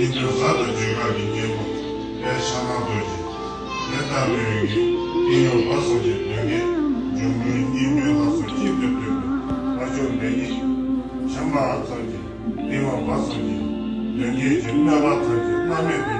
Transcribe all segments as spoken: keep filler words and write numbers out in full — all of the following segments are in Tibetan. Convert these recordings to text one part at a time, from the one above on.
སྙིང་པོའི་གཟའ་དང་བརྗོད་བྱ་གི་གཉེན་པོ་དཔལ་ཕྱག་ན་རྡོ་རྗེ། དེ་ལྟ་བུའི་གི་ཏིང་ཡོ་བ་སངས་རྒྱས་མདུན་བསྐྱེད་འབྱུང་པོའི་སྙིང་པོའི་ལྷ་ཚོགས་གཅིག་ཏུ་འདུས་པའི་དཔལ་འབྱོར་ལེགས་ཉེས་ཆེན་པོ་ཙམ་གྱི་ཏིང་ཡོ་བ་སངས་རྒྱས་མདུན་བསྐྱེད་ཀྱི་གནོད་པ་ཐམས་ཅད་མནར་མེད་དུ།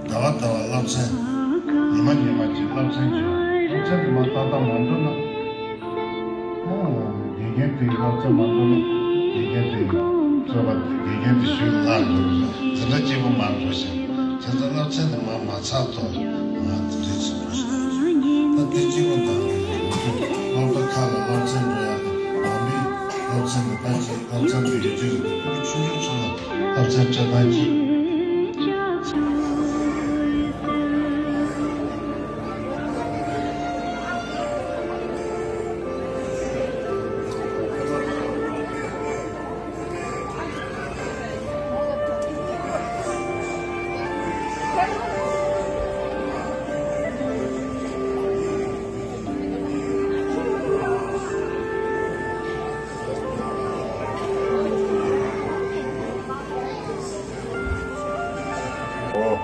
ཟླ་བ་ཟླ་བ་སློབ་ཚན། ཉི་མ་ཉི་མ་གཅིག་སློབ་ཚན་གཅིག་སློབ་ཚན་དུ་མ་ཏག་ཏག་མ་འགྲོ་ན། ཨོ། དགེ་རྒན་དེའི་སློབ་ཚན་མ་འགྲོ་ན། དགེ་རྒན་དེའི་རྩོད་པ་དེ་དགེ་རྒན་དེ་ཞུས་ལ་འགྲོ་ན། དེ་འདྲ་སྐྱིད་པོ་མ་འགྲོ་ཞིང་། དེ་ཚོ་སློབ་ཚན་དུ་མ་མ་ཚར་ཐོག་ང་དེ་འདྲའི་ཚོད་འགྲོ་ཞིང་། ད་དེ་སྐྱིད་པོ་དང་གི་སློབ་གྲྭ་ཁག་ལ་སློབ་ཚན་འགྲོ་ཡག་དང་། དམ་པའི་སློབ་ཚན་དུ་ད་ཅི་སློབ་ཚན་དུ་ཡོད་ཀྱི་རེད། ཕྲུ་གུ་ཆུང་ཆུང་ཚོ་ལ་སློབ་ཚན་སྤྲད་སྟངས་ཀྱི། འོ།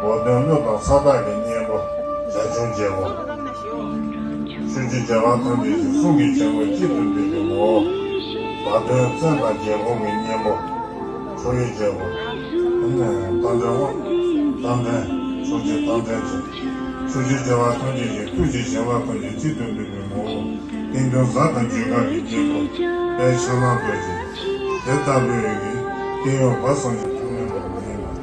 འོ་དོན་སྣོད་དང་ས་བདག་གི་གཉེན་པོ། བྱ་ཁྱུང་རྒྱལ་པོ། ཆོས་ཀྱི་རྒྱལ་བ་ཐམས་ཅད་ཀྱི་གསུང་གི་གཅེར་བུ་གཅིག་ཏུ་འདུས་པའི་ངོ་བོ། བ་དན་བཙན་དང་རྒྱལ་འགོང་གི་གཉེན་པོ། ཁྲོ་བོའི་རྒྱལ་པོ། རྟ་མགྲིན་དབང་། རྟ་མགྲིན། ཆོས་རྒྱལ་རྟ་མགྲིན་གྱི། ཆོས་ཀྱི་རྒྱལ་བ་ཐམས་ཅད་ཀྱི་ཐུགས་ཀྱི་བྱིན་རླབས་ཐམས་ཅད་གཅིག་ཏུ་འདུས་པའི་ངོ་བོ། ཏིང་འཛིན་གཟའ་དང་རྒྱུ་སྐར་གྱི་གཉེན་པོ། དཔལ་ཕྱག་ན་རྡོ་རྗེ། དེ་ལྟ་བུའི་གི་ཏིང་ཡོ་བ་སངས་རྒྱས་ཐ་མལ་པ་མ་ཡིན་པ།